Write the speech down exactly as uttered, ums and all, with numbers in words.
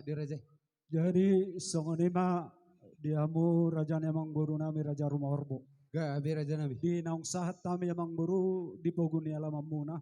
Jadi raja i. Jadi songon i ma di hamu raja ni amangboru nami, Raja Rumorbo. Gabe raja nami. Di naung sahat hami amangboru di pogu ni alamanmuna.